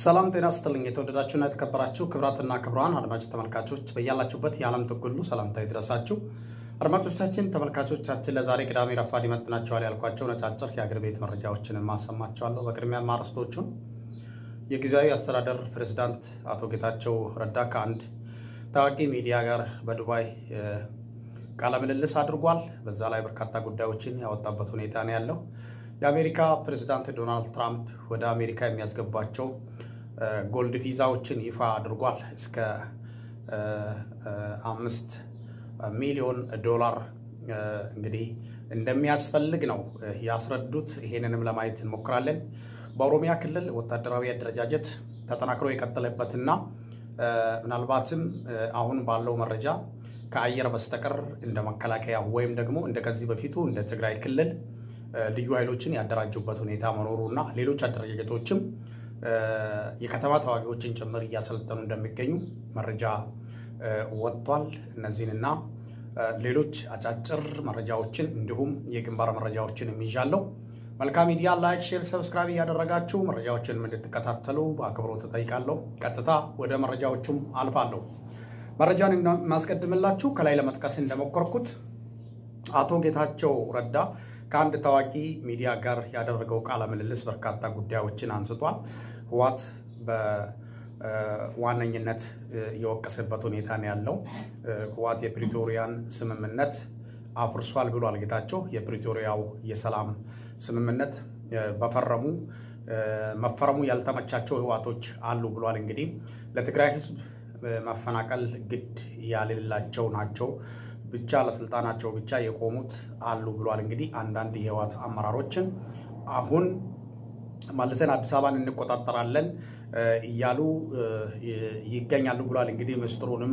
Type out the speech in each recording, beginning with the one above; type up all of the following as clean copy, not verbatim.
ሰላም ጤና ይስጥልኝ። የተወደዳችሁና የተከበራችሁ ክብራትና ክብራን አድማጭ ተመልካቾች በያላችሁበት የዓለም ጥግ ሁሉ ሰላምታ ይድረሳችሁ። አድማጮቻችን፣ ተመልካቾቻችን ለዛሬ ቅዳሜ ረፋድ ይመጥናቸዋል ያልኳቸው ነጫጭር የአገር ቤት መረጃዎችን ማሰማቸዋለሁ። በቅድሚያ አርዕስቶቹን፣ የጊዜያዊ አስተዳደር ፕሬዝዳንት አቶ ጌታቸው ረዳ ከአንድ ታዋቂ ሚዲያ ጋር በዱባይ ቃለ ምልልስ አድርጓል። በዛ ላይ በርካታ ጉዳዮችን ያወጣበት ሁኔታ ነው ያለው። የአሜሪካ ፕሬዝዳንት ዶናልድ ትራምፕ ወደ አሜሪካ የሚያስገባቸው gold ቪዛዎችን ይፋ አድርጓል። እስከ 5 ሚሊዮን ዶላር እንግዲህ እንደሚያስፈልግ ነው ያስረዱት። ይሄንንም ለማየት እንሞክራለን። በኦሮሚያ ክልል ወታደራዊ አደረጃጀት ተጠናክሮ የቀጠለበትና ምናልባትም አሁን ባለው መረጃ ከአየር በስተቀር እንደ መከላከያ ወይም ደግሞ እንደ ከዚህ በፊቱ እንደ ትግራይ ክልል ልዩ ኃይሎችን ያደራጁበት ሁኔታ መኖሩና ሌሎች አደረጃጀቶችም የከተማ ተዋጊዎችን ጭምር እያሰለጠኑ እንደሚገኙ መረጃ ወጥቷል። እነዚህንና ሌሎች አጫጭር መረጃዎችን እንዲሁም የግንባር መረጃዎችን ይዣለሁ። መልካም ሚዲያ like፣ share፣ subscribe እያደረጋችሁ መረጃዎችን እንድትከታተሉ በአክብሮት እጠይቃለሁ። ቀጥታ ወደ መረጃዎቹም አልፋለሁ። መረጃን የማስቀድምላችሁ ከላይ ለመጥቀስ እንደሞከርኩት አቶ ጌታቸው ረዳ ከአንድ ታዋቂ ሚዲያ ጋር ያደረገው ቃለ ምልልስ በርካታ ጉዳዮችን አንስቷል። ህወሓት በዋነኝነት የወቀሰበት ሁኔታ ነው ያለው። ህወሓት የፕሪቶሪያን ስምምነት አፍርሷል ብሏል ጌታቸው። የፕሪቶሪያው የሰላም ስምምነት በፈረሙ መፈረሙ ያልተመቻቸው ህወሓቶች አሉ ብሏል። እንግዲህ ለትግራይ ህዝብ መፈናቀል ግድ ያሌላቸው ናቸው ብቻ ለስልጣናቸው ብቻ የቆሙት አሉ ብሏል። እንግዲህ አንዳንድ የህወሓት አመራሮችን አሁን መልሰን አዲስ አበባን እንቆጣጠራለን እያሉ ይገኛሉ ብሏል። እንግዲህ ምስጢሩንም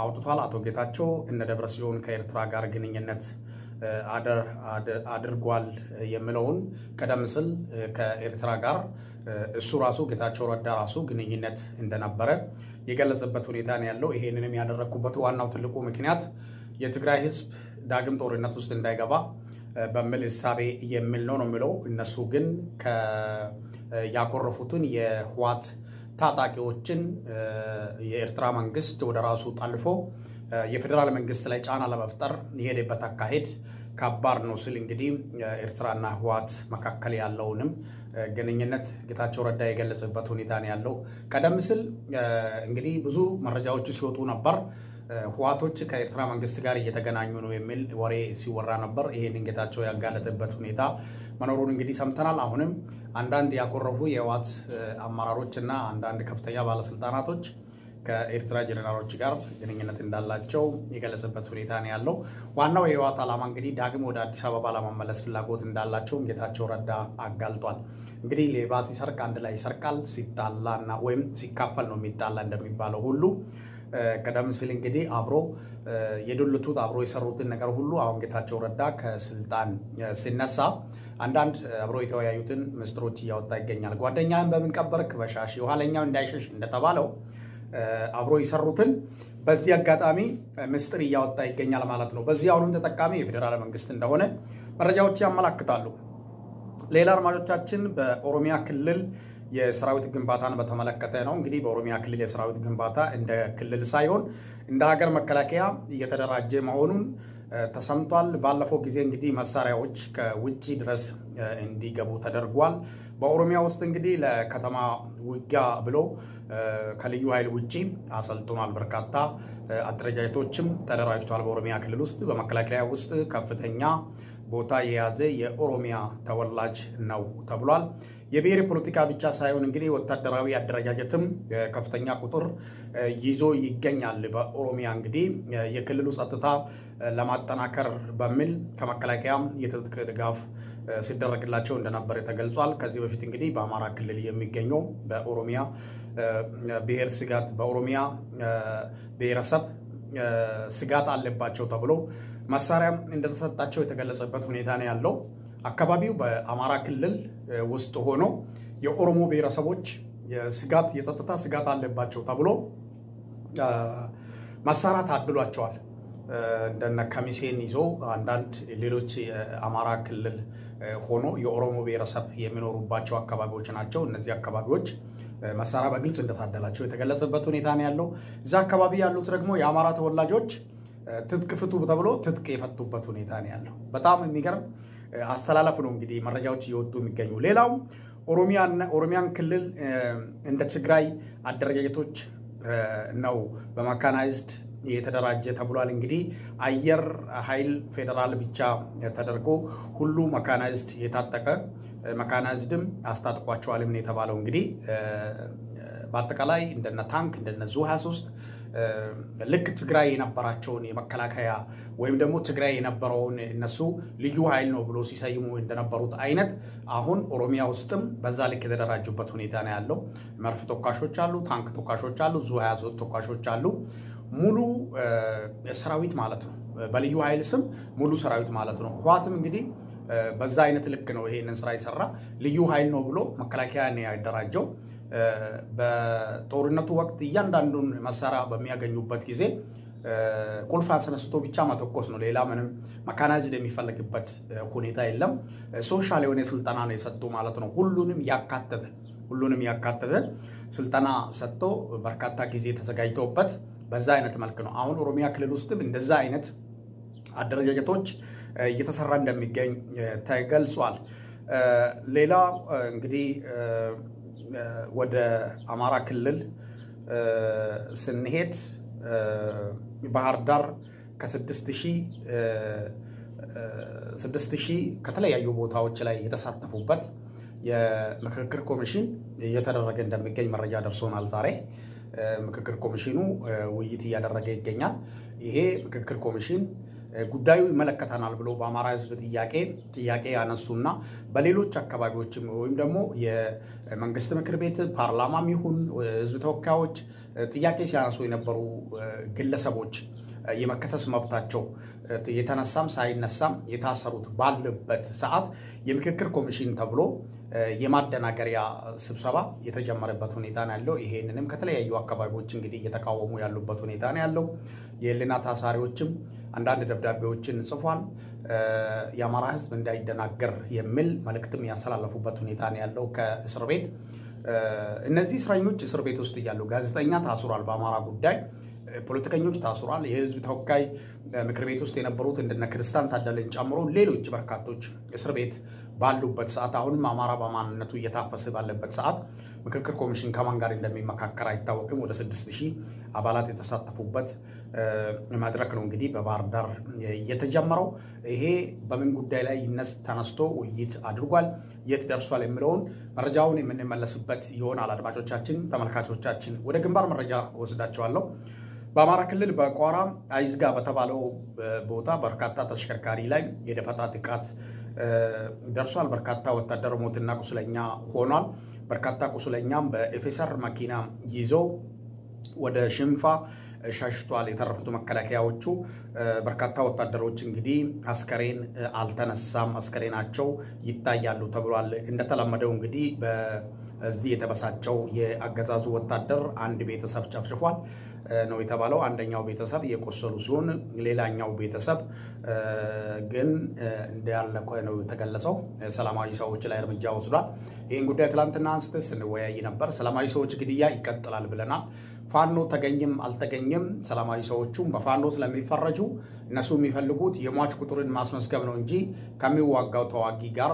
አውጥቷል አቶ ጌታቸው። እነ ደብረ ጽዮን ከኤርትራ ጋር ግንኙነት አድርጓል የሚለውን ቀደም ሲል ከኤርትራ ጋር እሱ ራሱ ጌታቸው ረዳ ራሱ ግንኙነት እንደነበረ የገለጸበት ሁኔታ ነው ያለው። ይሄንንም ያደረግኩበት ዋናው ትልቁ ምክንያት የትግራይ ህዝብ ዳግም ጦርነት ውስጥ እንዳይገባ በሚል እሳቤ የሚል ነው የሚለው። እነሱ ግን ያኮረፉትን የህወሓት ታጣቂዎችን የኤርትራ መንግስት ወደ ራሱ ጠልፎ የፌዴራል መንግስት ላይ ጫና ለመፍጠር የሄደበት አካሄድ ከባድ ነው ስል እንግዲህ ኤርትራና ህወሓት መካከል ያለውንም ግንኙነት ጌታቸው ረዳ የገለጸበት ሁኔታ ነው ያለው። ቀደም ሲል እንግዲህ ብዙ መረጃዎች ሲወጡ ነበር። ህወሓቶች ከኤርትራ መንግስት ጋር እየተገናኙ ነው የሚል ወሬ ሲወራ ነበር። ይሄንን ጌታቸው ያጋለጠበት ሁኔታ መኖሩን እንግዲህ ሰምተናል። አሁንም አንዳንድ ያኮረፉ የህወሓት አመራሮች እና አንዳንድ ከፍተኛ ባለስልጣናቶች ከኤርትራ ጀነራሎች ጋር ግንኙነት እንዳላቸው የገለጸበት ሁኔታ ነው ያለው። ዋናው የህወሓት ዓላማ እንግዲህ ዳግም ወደ አዲስ አበባ ለመመለስ ፍላጎት እንዳላቸውም ጌታቸው ረዳ አጋልጧል። እንግዲህ ሌባ ሲሰርቅ አንድ ላይ ይሰርቃል፣ ሲጣላና ወይም ሲካፈል ነው የሚጣላ እንደሚባለው ሁሉ ቀደም ሲል እንግዲህ አብሮ የዶለቱት አብሮ የሰሩትን ነገር ሁሉ አሁን ጌታቸው ረዳ ከስልጣን ሲነሳ አንዳንድ አብሮ የተወያዩትን ምስጢሮች እያወጣ ይገኛል። ጓደኛህን በምን ቀበርክ በሻሽ የኋለኛው እንዳይሸሽ እንደተባለው አብሮ የሰሩትን በዚህ አጋጣሚ ምስጢር እያወጣ ይገኛል ማለት ነው። በዚህ አሁንም ተጠቃሚ የፌዴራል መንግስት እንደሆነ መረጃዎች ያመላክታሉ። ሌላ አድማጮቻችን በኦሮሚያ ክልል የሰራዊት ግንባታን በተመለከተ ነው። እንግዲህ በኦሮሚያ ክልል የሰራዊት ግንባታ እንደ ክልል ሳይሆን እንደ ሀገር መከላከያ እየተደራጀ መሆኑን ተሰምቷል። ባለፈው ጊዜ እንግዲህ መሳሪያዎች ከውጭ ድረስ እንዲገቡ ተደርጓል። በኦሮሚያ ውስጥ እንግዲህ ለከተማ ውጊያ ብሎ ከልዩ ኃይል ውጭ አሰልጥኗል። በርካታ አደረጃጀቶችም ተደራጅቷል። በኦሮሚያ ክልል ውስጥ በመከላከያ ውስጥ ከፍተኛ ቦታ የያዘ የኦሮሚያ ተወላጅ ነው ተብሏል። የብሔር ፖለቲካ ብቻ ሳይሆን እንግዲህ ወታደራዊ አደረጃጀትም ከፍተኛ ቁጥር ይዞ ይገኛል። በኦሮሚያ እንግዲህ የክልሉ ጸጥታ ለማጠናከር በሚል ከመከላከያ የትጥቅ ድጋፍ ሲደረግላቸው እንደነበር ተገልጿል። ከዚህ በፊት እንግዲህ በአማራ ክልል የሚገኘው በኦሮሚያ ብሔር ስጋት በኦሮሚያ ብሔረሰብ ስጋት አለባቸው ተብሎ መሳሪያ እንደተሰጣቸው የተገለጸበት ሁኔታ ነው ያለው። አካባቢው በአማራ ክልል ውስጥ ሆኖ የኦሮሞ ብሔረሰቦች የስጋት የጸጥታ ስጋት አለባቸው ተብሎ መሳሪያ ታድሏቸዋል። እንደነ ከሚሴን ይዞ አንዳንድ ሌሎች የአማራ ክልል ሆኖ የኦሮሞ ብሔረሰብ የሚኖሩባቸው አካባቢዎች ናቸው። እነዚህ አካባቢዎች መሳሪያ በግልጽ እንደታደላቸው የተገለጸበት ሁኔታ ነው ያለው። እዛ አካባቢ ያሉት ደግሞ የአማራ ተወላጆች ትጥቅ ፍቱ ተብሎ ትጥቅ የፈቱበት ሁኔታ ነው ያለው። በጣም የሚገርም አስተላለፍ ነው እንግዲህ መረጃዎች እየወጡ የሚገኙ። ሌላው ኦሮሚያን ክልል እንደ ትግራይ አደረጃጀቶች ነው በመካናይዝድ የተደራጀ ተብሏል። እንግዲህ አየር ኃይል ፌዴራል ብቻ ተደርጎ ሁሉ መካናይዝድ የታጠቀ መካናይዝድም አስታጥቋቸዋልም ነው የተባለው። እንግዲህ በአጠቃላይ እንደነ ታንክ እንደነ ዙ 23 ልክ ትግራይ የነበራቸውን የመከላከያ ወይም ደግሞ ትግራይ የነበረውን እነሱ ልዩ ኃይል ነው ብሎ ሲሰይሙ እንደነበሩት አይነት አሁን ኦሮሚያ ውስጥም በዛ ልክ የተደራጁበት ሁኔታ ነው ያለው። መርፍ ተኳሾች አሉ፣ ታንክ ተኳሾች አሉ፣ ዙ 23 ተኳሾች አሉ። ሙሉ ሰራዊት ማለት ነው። በልዩ ኃይል ስም ሙሉ ሰራዊት ማለት ነው። ህወሓትም እንግዲህ በዛ አይነት ልክ ነው ይሄንን ስራ የሰራ። ልዩ ኃይል ነው ብሎ መከላከያ ነው ያደራጀው። በጦርነቱ ወቅት እያንዳንዱን መሳሪያ በሚያገኙበት ጊዜ ቁልፍ አስነስቶ ብቻ መተኮስ ነው። ሌላ ምንም መካናይዝድ የሚፈልግበት ሁኔታ የለም። Social የሆነ ስልጠና ነው የሰጡ ማለት ነው። ሁሉንም ያካተተ ስልጠና ሰጥቶ በርካታ ጊዜ ተዘጋጅተውበት በዛ አይነት መልክ ነው። አሁን ኦሮሚያ ክልል ውስጥም እንደዛ አይነት አደረጃጀቶች እየተሰራ እንደሚገኝ ተገልጿል። ሌላ እንግዲህ ወደ አማራ ክልል ስንሄድ ባህር ዳር ከ6,000 ከተለያዩ ቦታዎች ላይ የተሳተፉበት የምክክር ኮሚሽን እየተደረገ እንደሚገኝ መረጃ ደርሶናል። ዛሬ ምክክር ኮሚሽኑ ውይይት እያደረገ ይገኛል። ይሄ ምክክር ኮሚሽን ጉዳዩ ይመለከተናል ብሎ በአማራ ሕዝብ ጥያቄ ያነሱና በሌሎች አካባቢዎችም ወይም ደግሞ የመንግስት ምክር ቤት ፓርላማም ይሁን ሕዝብ ተወካዮች ጥያቄ ሲያነሱ የነበሩ ግለሰቦች የመከሰስ መብታቸው የተነሳም ሳይነሳም የታሰሩት ባለበት ሰዓት የምክክር ኮሚሽን ተብሎ የማደናገሪያ ስብሰባ የተጀመረበት ሁኔታ ነው ያለው። ይሄንንም ከተለያዩ አካባቢዎች እንግዲህ እየተቃወሙ ያሉበት ሁኔታ ነው ያለው። የህሊና ታሳሪዎችም አንዳንድ ደብዳቤዎችን ጽፏል። የአማራ ህዝብ እንዳይደናገር የሚል መልእክትም ያስተላለፉበት ሁኔታ ነው ያለው ከእስር ቤት። እነዚህ እስረኞች እስር ቤት ውስጥ እያሉ ጋዜጠኛ ታስሯል፣ በአማራ ጉዳይ ፖለቲከኞች ታስሯል። የህዝብ ተወካይ ምክር ቤት ውስጥ የነበሩት እንደነ ክርስቲያን ታደለን ጨምሮ ሌሎች በርካቶች እስር ቤት ባሉበት ሰዓት፣ አሁንም አማራ በማንነቱ እየታፈሰ ባለበት ሰዓት ምክክር ኮሚሽን ከማን ጋር እንደሚመካከር አይታወቅም። ወደ 6,000 አባላት የተሳተፉበት መድረክ ነው እንግዲህ በባህር ዳር የተጀመረው። ይሄ በምን ጉዳይ ላይ ተነስቶ ውይይት አድርጓል፣ የት ደርሷል የሚለውን መረጃውን የምንመለስበት ይሆናል። አድማጮቻችን፣ ተመልካቾቻችን፣ ወደ ግንባር መረጃ ወስዳቸዋለሁ። በአማራ ክልል በቋራ አይዝጋ በተባለው ቦታ በርካታ ተሽከርካሪ ላይ የደፈጣ ጥቃት ደርሷል። በርካታ ወታደር ሞትና ቁስለኛ ሆኗል። በርካታ ቁስለኛም በኤፌሰር መኪና ይዘው ወደ ሽንፋ ሸሽቷል። የተረፉት መከላከያዎቹ በርካታ ወታደሮች እንግዲህ አስከሬን አልተነሳም፣ አስከሬናቸው ይታያሉ ተብሏል። እንደተለመደው እንግዲህ በዚህ የተበሳጨው የአገዛዙ ወታደር አንድ ቤተሰብ ጨፍጭፏል ነው የተባለው። አንደኛው ቤተሰብ የቆሰሉ ሲሆን ሌላኛው ቤተሰብ ግን እንዳለቀ ነው የተገለጸው። ሰላማዊ ሰዎች ላይ እርምጃ ወስዷል። ይህን ጉዳይ ትላንትና አንስተን ስንወያይ ነበር። ሰላማዊ ሰዎች ግድያ ይቀጥላል ብለናል። ፋኖ ተገኘም አልተገኘም ሰላማዊ ሰዎቹም በፋኖ ስለሚፈረጁ እነሱ የሚፈልጉት የሟች ቁጥርን ማስመዝገብ ነው እንጂ ከሚዋጋው ተዋጊ ጋር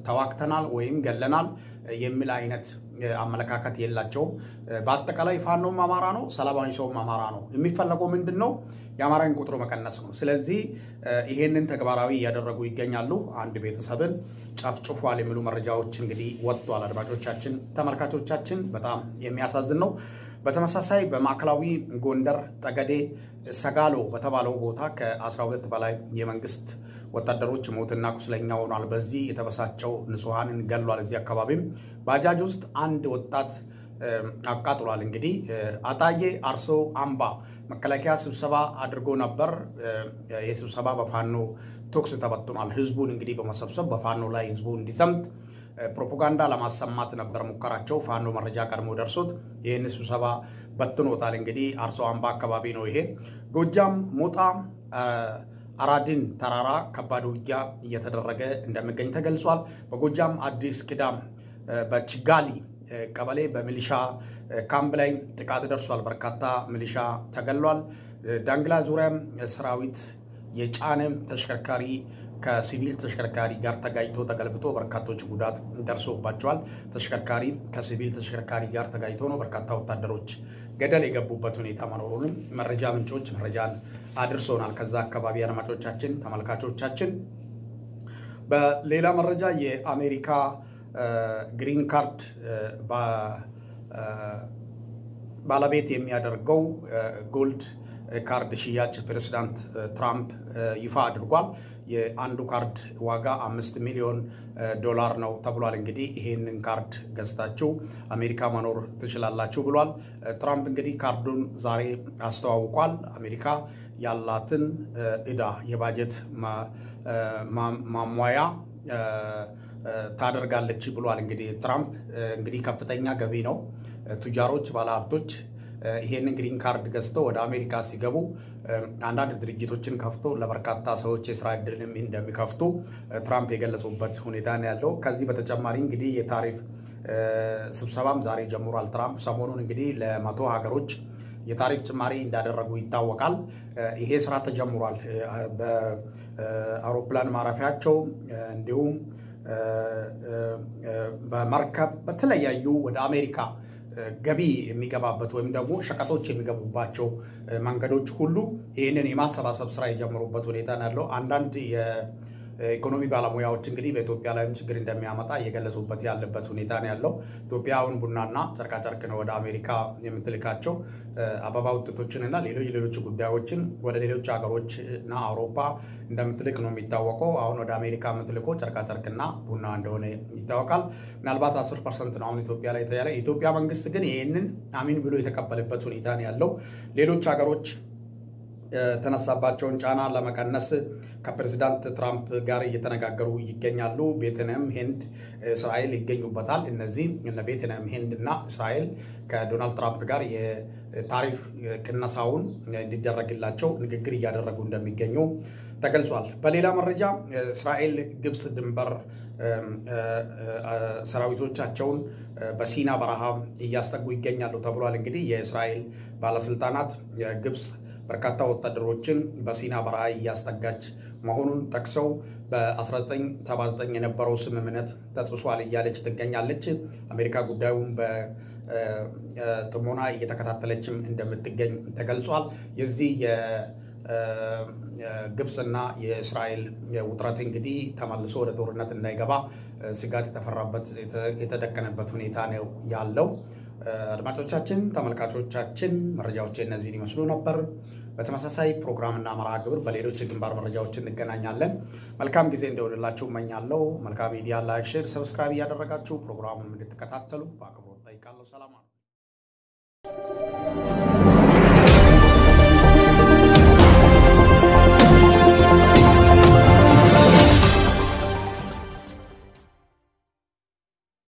ተዋግተናል ወይም ገለናል የሚል አይነት አመለካከት የላቸውም። በአጠቃላይ ፋኖም አማራ ነው፣ ሰላማዊ ሰውም አማራ ነው። የሚፈለገው ምንድን ነው? የአማራን ቁጥር መቀነስ ነው። ስለዚህ ይሄንን ተግባራዊ እያደረጉ ይገኛሉ። አንድ ቤተሰብን ጨፍጭፏል የሚሉ መረጃዎች እንግዲህ ወጥቷል። አድማጮቻችን፣ ተመልካቾቻችን፣ በጣም የሚያሳዝን ነው። በተመሳሳይ በማዕከላዊ ጎንደር ጠገዴ ሰጋሎ በተባለው ቦታ ከ12 በላይ የመንግስት ወታደሮች ሞትና ቁስለኛ ሆኗል። በዚህ የተበሳጨው ንጹሐንን ገሏል። እዚህ አካባቢም ባጃጅ ውስጥ አንድ ወጣት አቃጥሏል። እንግዲህ አጣዬ አርሶ አምባ መከላከያ ስብሰባ አድርጎ ነበር። ይህ ስብሰባ በፋኖ ተኩስ ተበትኗል። ህዝቡን እንግዲህ በመሰብሰብ በፋኖ ላይ ህዝቡ እንዲዘምት ፕሮፓጋንዳ ለማሰማት ነበር ሙከራቸው። ፋኖ መረጃ ቀድሞ ደርሶት ይህን ስብሰባ በትኖታል። እንግዲህ አርሶ አምባ አካባቢ ነው ይሄ። ጎጃም ሞጣ አራድን ተራራ ከባድ ውጊያ እየተደረገ እንደሚገኝ ተገልጿል። በጎጃም አዲስ ቅዳም በችጋሊ ቀበሌ በሚሊሻ ካምፕ ላይ ጥቃት ደርሷል። በርካታ ሚሊሻ ተገሏል። ዳንግላ ዙሪያም ሰራዊት የጫነ ተሽከርካሪ ከሲቪል ተሽከርካሪ ጋር ተጋጭቶ ተገልብጦ በርካቶች ጉዳት ደርሶባቸዋል። ተሽከርካሪ ከሲቪል ተሽከርካሪ ጋር ተጋጭቶ ነው በርካታ ወታደሮች ገደል የገቡበት ሁኔታ መኖሩንም መረጃ ምንጮች መረጃን አድርሶናል። ከዛ አካባቢ አድማጮቻችን፣ ተመልካቾቻችን፣ በሌላ መረጃ የአሜሪካ green card ባለቤት የሚያደርገው gold card ሽያጭ ፕሬዚዳንት ትራምፕ ይፋ አድርጓል። የአንዱ ካርድ ዋጋ 5 ሚሊዮን ዶላር ነው ተብሏል። እንግዲህ ይሄንን ካርድ ገዝታችሁ አሜሪካ መኖር ትችላላችሁ ብሏል። ትራምፕ እንግዲህ ካርዱን ዛሬ አስተዋውቋል። አሜሪካ ያላትን ዕዳ የባጀት ማሟያ ታደርጋለች ብሏል። እንግዲህ ትራምፕ እንግዲህ ከፍተኛ ገቢ ነው። ቱጃሮች፣ ባለሀብቶች ይሄንን green card ገዝተው ወደ አሜሪካ ሲገቡ አንዳንድ ድርጅቶችን ከፍቶ ለበርካታ ሰዎች የስራ እድልንም እንደሚከፍቱ ትራምፕ የገለጹበት ሁኔታ ነው ያለው። ከዚህ በተጨማሪ እንግዲህ የታሪፍ ስብሰባም ዛሬ ጀምሯል። ትራምፕ ሰሞኑን እንግዲህ ለ100 ሀገሮች የታሪፍ ጭማሪ እንዳደረጉ ይታወቃል። ይሄ ስራ ተጀምሯል። በአውሮፕላን ማረፊያቸው እንዲሁም በመርከብ በተለያዩ ወደ አሜሪካ ገቢ የሚገባበት ወይም ደግሞ ሸቀጦች የሚገቡባቸው መንገዶች ሁሉ ይህንን የማሰባሰብ ስራ የጀመሩበት ሁኔታ ነው ያለው። አንዳንድ የኢኮኖሚ ባለሙያዎች እንግዲህ በኢትዮጵያ ላይም ችግር እንደሚያመጣ እየገለጹበት ያለበት ሁኔታ ነው ያለው። ኢትዮጵያ አሁን ቡናና ጨርቃጨርቅ ነው ወደ አሜሪካ የምትልካቸው። አበባ ውጤቶችን እና ሌሎች ጉዳዮችን ወደ ሌሎች ሀገሮች እና አውሮፓ እንደምትልክ ነው የሚታወቀው። አሁን ወደ አሜሪካ የምትልከው ጨርቃጨርቅና ቡና እንደሆነ ይታወቃል። ምናልባት 10% ነው አሁን ኢትዮጵያ ላይ የተያለ። የኢትዮጵያ መንግስት ግን ይህንን አሚን ብሎ የተቀበለበት ሁኔታ ነው ያለው። ሌሎች ሀገሮች የተነሳባቸውን ጫና ለመቀነስ ከፕሬዚዳንት ትራምፕ ጋር እየተነጋገሩ ይገኛሉ። ቬትናም፣ ህንድ፣ እስራኤል ይገኙበታል። እነዚህ ቬትናም፣ ህንድ እና እስራኤል ከዶናልድ ትራምፕ ጋር የታሪፍ ቅነሳውን እንዲደረግላቸው ንግግር እያደረጉ እንደሚገኙ ተገልጿል። በሌላ መረጃ እስራኤል ግብፅ ድንበር ሰራዊቶቻቸውን በሲና በረሃ እያስጠጉ ይገኛሉ ተብሏል። እንግዲህ የእስራኤል ባለስልጣናት ግብፅ በርካታ ወታደሮችን በሲና በረሃ እያስጠጋች መሆኑን ጠቅሰው በ1979 የነበረው ስምምነት ተጥሷል እያለች ትገኛለች። አሜሪካ ጉዳዩን በጥሞና እየተከታተለችም እንደምትገኝ ተገልጿል። የዚህ የግብፅና የእስራኤል ውጥረት እንግዲህ ተመልሶ ወደ ጦርነት እንዳይገባ ስጋት የተፈራበት የተደቀነበት ሁኔታ ነው ያለው። አድማጮቻችን፣ ተመልካቾቻችን መረጃዎች እነዚህን ይመስሉ ነበር። በተመሳሳይ ፕሮግራምና መርሃ ግብር በሌሎች የግንባር መረጃዎች እንገናኛለን። መልካም ጊዜ እንደሆንላችሁ እመኛለሁ። መልካም ሚዲያ like፣ share፣ subscribe እያደረጋችሁ ፕሮግራሙን እንድትከታተሉ በአክብሮት ጠይቃለሁ። ሰላም።